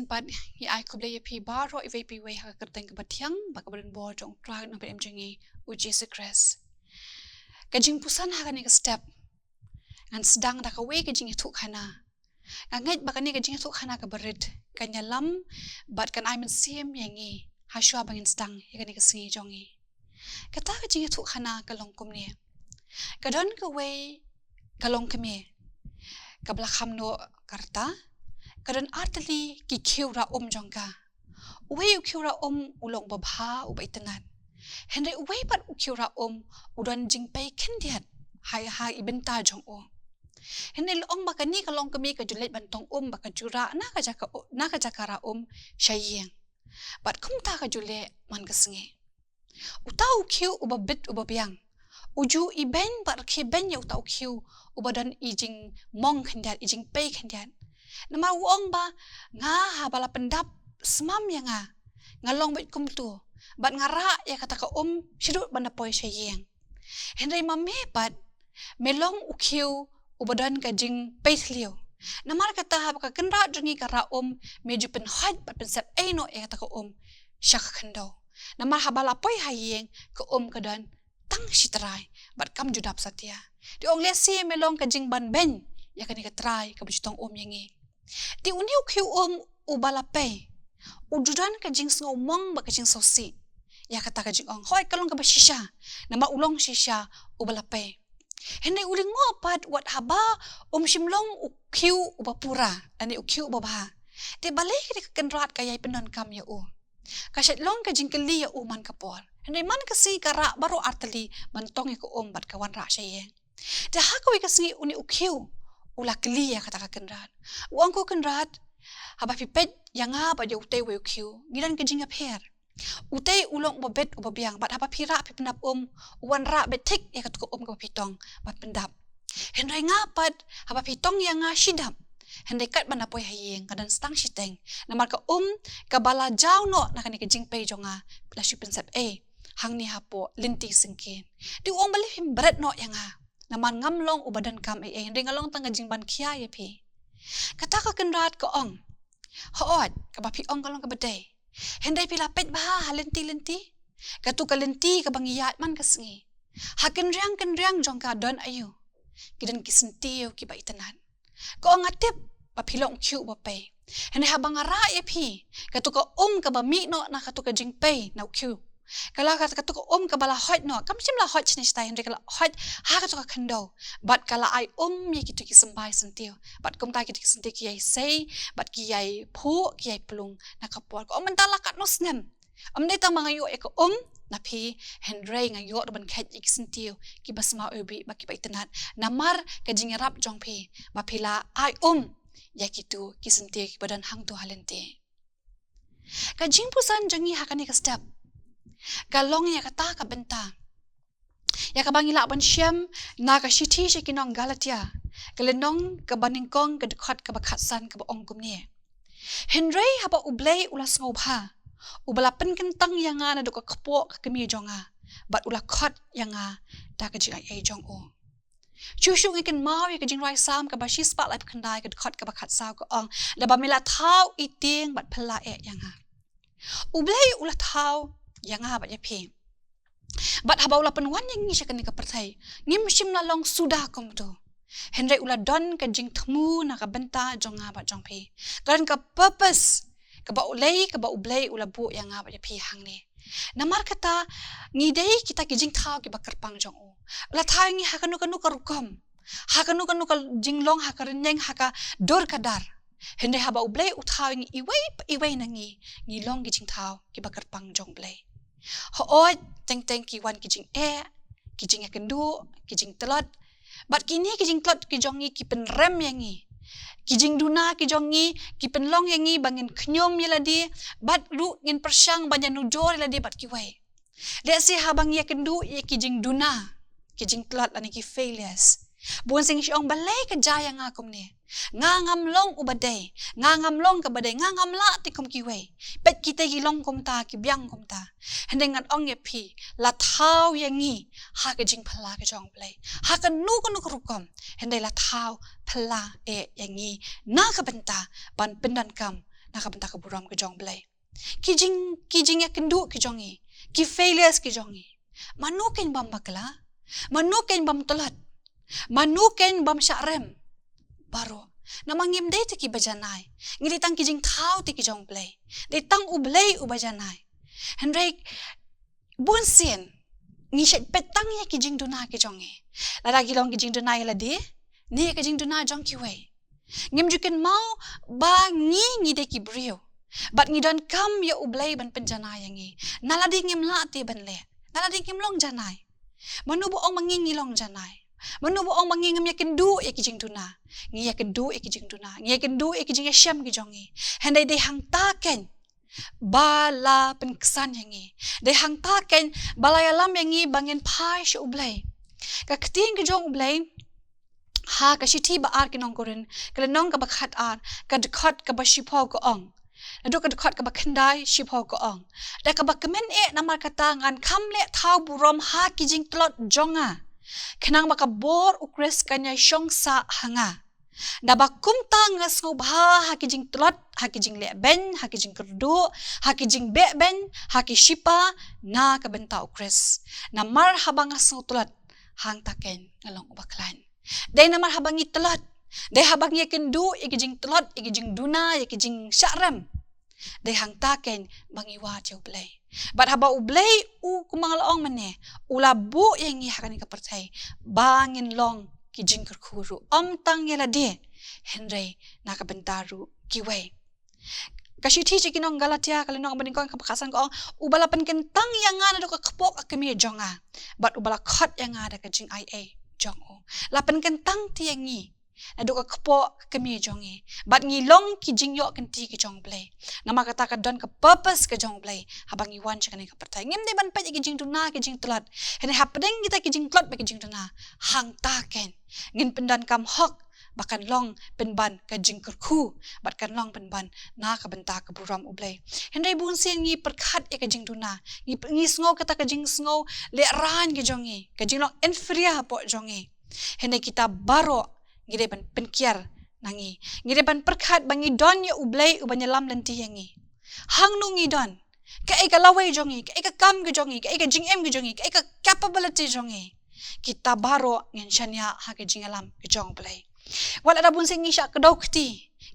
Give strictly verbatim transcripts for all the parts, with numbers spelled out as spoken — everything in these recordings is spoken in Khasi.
Bad ngi ai khublei ïa phi baroh iwei pa iwei ha ka kyrteng kaba thiang bad kaba donbor jong U Trai Nongpynim jong ngi, U Jisu Khrist. Ka jingpuson ha kane ka step, ngan sdang da kawei ka jingïathuhkhana. Nga ngeit ba kane ka jingïathuhkhana kaba rit kan ïalam bad kan ai mynsiem ïa ngi hashwa ba ngin sdang ïa kane ka sngi jong ngi. Kata ka jingïathuhkhana ka long kumne. Ka don kawei ka longkmie kaba la kham noh ka rta. Ka don artylli ki khiew rah um jong ka. Uwei u khiew rah um u long uba bha, uba itynnad. Hynrei uwei pat u khiew rah um u don jingpei khyndiat ha, ha i bynta jong u. Hynrei la ong ba kane ka longkmie ka ju leit ban tong um bad ka ju rah na ka jaka, na ka jaka rah um sha ïing. Bad kumta ka ju leh man ka sngi. Uta u khiew uba bit uba biang u ju ibeiñ bad rkhie beiñ ïa uta u khiew uba don i jingmong khyndiat, i jingpei khyndiat. Namar u ong ba, nga haba la pyndap smam ïa nga, nga long beit kumtu bad nga rah ïa kata ka um shaduh ban da poi sha ïing. Hynrei ma me pat, me long u khiew uba don ka jingpei thliew. Namar kata haba ka kynrad jong ngi ka rah um, me ju pynhoit bad pynsep ei noh ïa kata ka um sha ka khyndew. Namar haba la poi ha ïing, ka um ka don tang shi trai bad kam ju dap satia. Te ong lehse me long ka jingbanbeiñ ïa kane ka trai kaba ju tong um ïa ngi. Te une u khiew um uba la pei u ju don ka jingsngewmong bad ka jingsngewsih ïa kata ka jingong. Hooid, ka long kaba shisha namar u long shisha uba la pei. Hynrei u lyngngoh pat wat haba um shym long u khiew uba pura lane u khiew uba bha, te balei kane ka kynrad ka ïai pyndonkam ïa u? Ka shait long ka jingkylli ïa u man ka por. Hynrei man ka sngi ka rah baroh artylli ban tong ïa ka um bad ka wanrah sha ïing. Te ha kawei ka sngi une u khiew u la kylli ïa kata ka kynrad. U ong, ko kynrad, haba phi peit ïa nga bad ïa utei uwei u khiew, ngi don ka jingïapher. Utei u long uba bit uba biang bad haba phi rah phi pyndap um, u wanrah beit thik ïa katu ka um kaba phi tong bad pyndap. Hynrei nga pat, haba phi tong ïa nga shi dap, hynrei kat ban da poi ha ïing ka don tang shiteng. Namar ka um kaba la jaw noh na kane ka jingpei jong nga la shu pynsep ei hangne hapoh lynti syngkien. Te u ong, balei phim bret noh ïa nga? Namar ngam long uba donkam ei ei, hynrei nga long tang ka jingban khia ïa phi. Kata ka kynrad ka ong, hooid, kaba phi ong ka long kaba dei. Hynrei phi la peit bha ha lynti lynti, katu ka lynti kaba ngi ïaid man ka sngi, ha kynriang kynriang jong ka don aïu? Ki don ki syntiew kiba itynnad. Ka ong, nga tip ba phi long u khiew uba pei. Hynrei haba nga rah ïa phi, katu ka um kaba mih noh na katu ka jingpei na u khiew, ka la, katu, katu ka um kaba la hoit noh, kam shym la hoit shane shatai, hynrei ka la hoit ha katu ka khyndew bad ka la ai um ïa kitu ki symbai syntiew. Bad kumta kitu ki syntiew ki ïai sei bad ki ïai phuh, ki ïai plung na ka por. Ka ong, mynta la katno snem, ym dei tang ba nga ïoh ïa ka um na phi, hynrei nga ïoh ruh ban kheit ïa ki syntiew kiba sma ubi bad kiba itynnad namar ka jingïarap jong phi ba phi la ai um ïa kitu ki syntiew kiba don hangtu ha lynti. Ka jingpuson jong ngi ha kane ka step ka long ïa kata ka bynta ïa kaba ngi lah ban shem na ka shithi sha ki nong Galatia, ka lynnong kaba nyngkong, ka dkhot kaba khatsan, kaba ong kumne. Hynrei haba U Blei u la sngewbha, uba la pynkyntang ïa nga naduh ka kpoh ka kmie jong nga, bad u la khot ïa nga da ka jingaiei jong u. Shuh shuh ngi kynmaw ïa ka jingrwai Salm kaba shispah laiphew khyndai, ka dkhot kaba khatsaw, ka ong, da ba me la thaw i tieng bad phylla eh ïa nga. U Blei u la thaw ïa nga bad ïa phi. Bad haba u la pynwan ïa ngi sha kane ka pyrthei, ngim shym la long suda kumto. Hynrei u la don ka jingthmu na ka bynta jong nga bad jong phi. Ka don ka purpose kaba U Blei, kaba U Blei u la buh ïa nga bad ïa phi hangne. Namar kata, ngi dei kita ki jingthaw kiba kyrpang jong u. U la thaw ïa ngi ha kano kano ka rukom, ha kano kano ka jinglong, ha ka rynïeng, ha ka dur ka dar. Hynrei haba U Blei u thaw ïa ngi iwei pa iwei na ngi, ngi long ki jingthaw kiba kyrpang jong U Blei. Hooid, teng teng ki wan ki jingeh, ki jingïakynduh, ki jingtlot. Bad kine ki jingtlot ki jong ngi ki pynrem ïa ngi. Ki jingduna ki jong ngi ki pynlong ïa ngi ba ngin khñium ïa lade, bad ruh ngin pyrshang ban ïanujor ïa lade bad kiwei. Lehse haba ngi ïakynduh ïa ki jingduna, ki jingtlot lane ki failures, bun sien ngi shu ong, balei ka jia ïa nga kumne? Nga ngam long uba dei, nga ngam long kaba dei, nga ngam lah te kum kiwei. Peit kita ki long kumta, ki biang kumta. Hynrei ngan ong ïa phi, la thaw ïa ngi ha ka jingphylla ka jong U Blei ha kano kano ka rukom. Hynrei la thaw phylla eh ïa ngi na ka bynta ban pyndonkam na ka bynta ka burom ka jong U Blei. Ki jing, ki jingïakynduh ki jong ngi, ki failures ki jong ngi, mano kein bym bakla? Mano kein bym tlot? Mano kein bym shah rem? Baroh. Namar ngim dei te kiba janai. Ngi dei tang ki jingthaw te ki jong U Blei. Dei tang U Blei uba janai. Hynrei bunsien ngi shait peit tang ïa ki jingduna ki jong ngi. Lada ki long ki jingduna ïa lade, ne ïa ki jingduna jong kiwei. Ngim ju kynmaw ba ngi, ngi dei ki briew. Bad ngi donkam ïa U Blei ban pynjanai ïa ngi. Na lade ngim lah te ban leh. Na lade ngim long janai. Mano ba ong ba ngi, ngi long janai? Mano ba ong ba ngi ngim ïakynduh ïa ki jingduna? Ngi ïakynduh ïa ki jingduna. Ngi ïakynduh ïa ki jingïashem ki jong ngi. Hynrei dei hangta kein ba la pynksan ïa ngi. Dei hangta kein ba la ïalam ïa ngi ba ngin phai sha U Blei. Ka ktien ka jong U Blei ha ka shithi ba ar ki nong Korinth, ka lynnong kaba khatar, ka dkhot kaba shiphew ka ong. Naduh ka dkhot kaba khyndai shiphew ka ong: Da kaba kmen eh namar kata ngan kham leh thaw burom ha ki jingtlot jong nga, khnang ba ka bor U Khrist kan ïashong sah ha nga. Naba kumta nga sngewbha ha ki jingtlot, ha ki jingleh beiñ, ha ki jingkyrduh, ha ki jingbeh beiñ, ha ki shipa, na ka bynta U Khrist. Namar haba nga sngewtlot, hangta kein nga long uba khlaiñ. Dei namar haba ngi tlot, dei haba ngi ïakynduh ïa ki jingtlot, ïa ki jingduna, ïa ki jingshah rem, dei hangta kein ba ngi wad ïa U Blei. Bad haba U Blei u, kumba nga la ong mynne, u la buh ïa ngi ha kane ka pyrthei ba ngin long ki jingkyrkhu ruh, ym tang ïa lade, hynrei na ka bynta ruh kiwei. Ka shithi sha ki nong Galatia, ka lynnong ba nyngkong, kaba khatsan ka ong: Uba la pynkyntang ïa nga naduh ka kpoh ka kmie jong nga, bad uba la khot ïa nga da ka jingaiei jong u. La pynkyntang te ïa ngi naduh ka kpoh ka kmie jong ngi, bad ngi long ki jingïoh kynti ki jong U Blei. Namar kata ka don ka purpose ka jong U Blei haba ngi wan sha kane ka pyrthei. Ngim dei ban peit ïa ki jingduna, ki jingtlot. Hynrei hapdeng kita ki jingtlot bad ki jingduna, hangta kein ngin pyndonkam hok ba kan long pynban ka jingkyrkhu, bad kan long pynban na ka bynta ka burom U Blei. Hynrei bunsien ngi pyrkhat ïa ka jingduna, ngi, ngi sngew kata ka jingsngew lehraiñ ka jong ngi, ka jinglong inferior hapoh jong ngi. Hynrei kita baroh ngi dei ban pynkiar na ngi. Ngi dei ban pyrkhat ba ngi don ïa U Blei uba ïalam lynti ïa ngi. Hangno ngi don, kaei ka lawei jong ngi, kaei ka kam ka jong ngi, kaei ka jingim ka jong ngi, kaei ka capability jong ngi, kita baroh ngin shaniah ha ka jingïalam ka jong U Blei. Wat lada bunsien ngi shah kdew kti,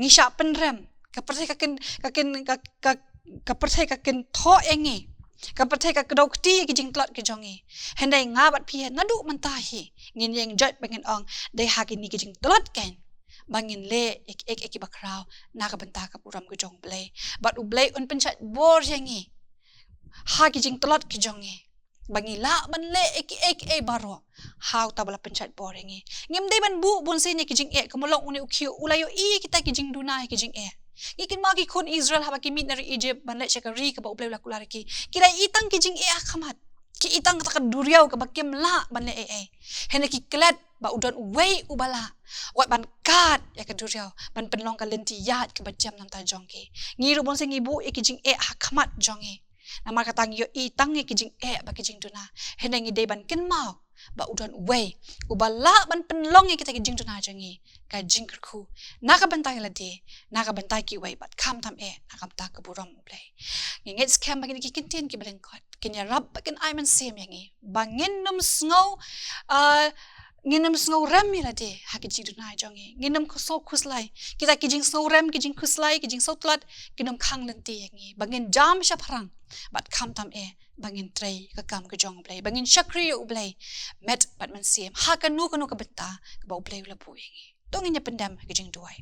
ngi shah pynrem, ka pyrthei ka kyn, ka kyn, ka, ka, ka pyrthei ka kynthoh ïa ngi, ka pyrthei ka kdew kti ïa ki jingtlot ki jong ngi, hynrei nga bad phi naduh mynta hi ngin ïeng joit ba ngin ong, dei ha kine ki jingtlot kein ba ngin leh ïa ki, ïa ki, ïa ki bakhraw na ka bynta ka burom ka jong U Blei. Bad U Blei un pynshait bor ïa ngi ha ki jingtlot ki jong ngi, ba ngi lah ban leh ïa kiei kiei baroh ha uta uba la pynshait bor ïa ngi. Ngim dei ban buh bunsien ïa ki jingeh, kumba long une u khiew, u la ïohi ïa kita ki jingduna, ïa ki jingeh. Ngi kynmaw ki khun Israel haba ki mih na ri Egypt ban leit sha ka ri kaba U Blei u la kular ïa ki, ki la ïohi tang ki jingeh ha khmat. Ki ïohi tang kata ka duriaw kaba kim lah ban leh ei ei. Hynrei ki klet ba u don uwei uba lah, wat ban kad ïa ka duriaw ban pynlong ka lynti ïaid kaba jem na ka bynta jong ki. Ngi ruh bunsien ngi buh ïa ki jingeh ha khmat jong ngi. Namar kata ngi ïohi tang ïa ki jingeh bad ki jingduna. Hynrei ngi dei ban kynmaw ba u don uwei uba lah ban pynlong ïa kita ki jingduna jong ngi ka jingkyrkhu, na ka bynta ïa lade, na ka bynta kiwei, bad khamtam eh na ka bynta ka burom U Blei. Ngi ngeit skhem ba kine ki kyntien kiba lyngkot kin ïarap bad kin ai mynsiem ïa ngi ba ngin ym sngew, ah, ngin ym sngew rem ïa lade ha ki jingduna jong ngi. Ngin ym sngew khuslai. Kita ki jingsngew rem, ki jingkhuslai, ki jingsngew tlot, kin ym khang lynti ïa ngi ba ngin jam shaphrang, bad khamtam eh ba ngin trei ka kam ka jong U Blei, ba ngin shakri ïa U Blei met bad mynsiem ha kano kano ka bynta kaba U Blei u la buh ïa ngi. To ngin ïa pyndem ha ka jingduwai.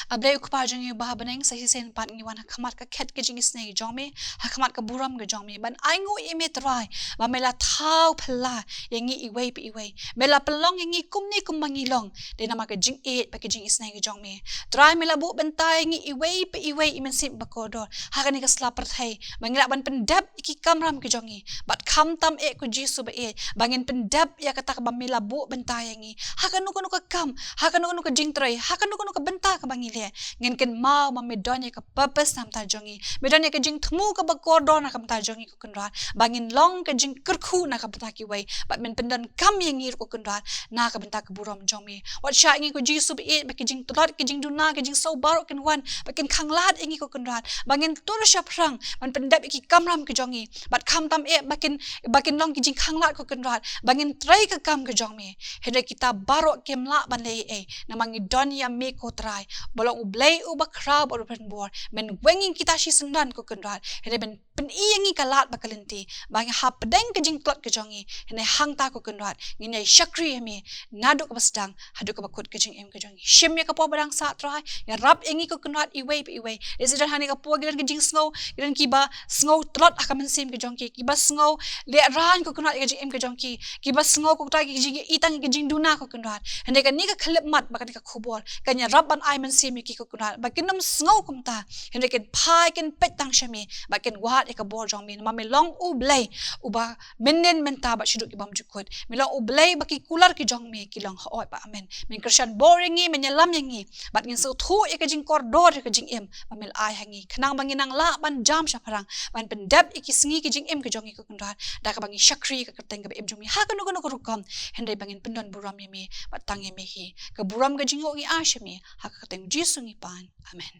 A Blei U Kpa jong ngi uba ha bneng, sa shisien pat ngi wan ha khmat ka khet ka jingisynei jong me, ha khmat ka burom ka jong me, ban ainguh ïa me Trai ba me la thaw phylla ïa ngi iwei pa iwei. Me la pynlong ïa ngi kumne kumba ngi long, dei namar ka jingïeit bad ka jingisynei ka jong me. Trai, me la buh bynta ïa ngi iwei pa iwei, i Mynsiem Bakordor, ha kane ka sla pyrthei, ba ngi lah ban pyndep ïa ki kamram ki jong ngi. Bad khamtam eh, ko Jisu ba ïeit, ba ngin pyndep ïa kata kaba me la buh bynta ïa ngi ha kano kano ka kam, ha kano kano ka jingtrei, ha kano kano ka bynta kaba ngi leh, ngin kynmaw ba me don ïa ka purpose na ka bynta jong ngi. Me don ïa ka jingthmu kaba kordor na ka bynta jong ngi, ko Kynrad, ba ngin long ka jingkyrkhu na ka bynta kiwei, bad men pyndonkam ïa ngi ruh, ko Kynrad, na ka bynta ka burom jong me. Wat shah ïa ngi, ko Jisu, ba ïeit, ba ki jingtlot, ki jingduna, ki jingsngew baroh kin wan, ba kin khanglad ïa ngi, ko Kynrad, ba ngin tur shaphrang ban pyndep ïa ki kamram ki jong ngi, bad khamtam eh ba kin, ba kin long ki jingkhanglad, ko Kynrad, ba ngin trei ka kam ka jong me. Hynrei kita baroh kim lah ban leh ei ei, namar ngi don ïa me, ko Trai, ba long U Blei uba khraw bad uba pynbor. Men weng ïa ngi kita shisyndon, ko Kynrad, hynrei men pyni ïa ngi ka lad bad ka lynti, ba ngi hapdeng ka jingtlot ka jong ngi, hynrei hangta, ko Kynrad, ngin ïai shakri ïa me naduh kaba sdang haduh kaba kut ka jingim ka jong ngi. Shim ïa ka por ba dang sah, Trai, ïarap ïa ngi, ko Kynrad, iwei pa iwei. Lehse don hangne ha ka por ki don ki jingsngew, ki don kiba sngew tlot ha ka mynsiem ka jong ki, kiba sngew lehraiñ, ko Kynrad, ïa ka jingim ka jong ki, kiba sngew, ko Trai, ki jingïohi tang ïa ka jingduna, ko Kynrad. Hynrei kane ka khyllipmat bad kane ka khubor kan ïarap ban ai mynsiem ïa ki, ko Kynrad, ba kin ym sngew kumta, hynrei kin phai, kin peit tang sha me, ba kin wad ïa ka bor jong me, namar me long U Blei uba mynnin, mynta bad shaduh ki bymjukut. Me long U Blei ba ki kular ki jong me ki long haoid bad amen. Men kyrshan bor ïa ngi, men ïalam ïa ngi, bad ngin sngewthuh ïa ka jingkordor ïa ka jingim ba me la ai ha ngi, khnang ba ngin nang lah ban jam shaphrang, ban pyndep ïa ki sngi ki jingim ki jong ngi, ko Kynrad, da kaba ngi shakri ïa ka kyrteng kaba im jong me ha kano kano ka rukom, hynrei ba ngin pyndon burom ïa me bad tang ïa me hi. Ka burom, ka jingïoh ngi ai sha me ha ka kyrteng U Jisu ngi pan. Amen.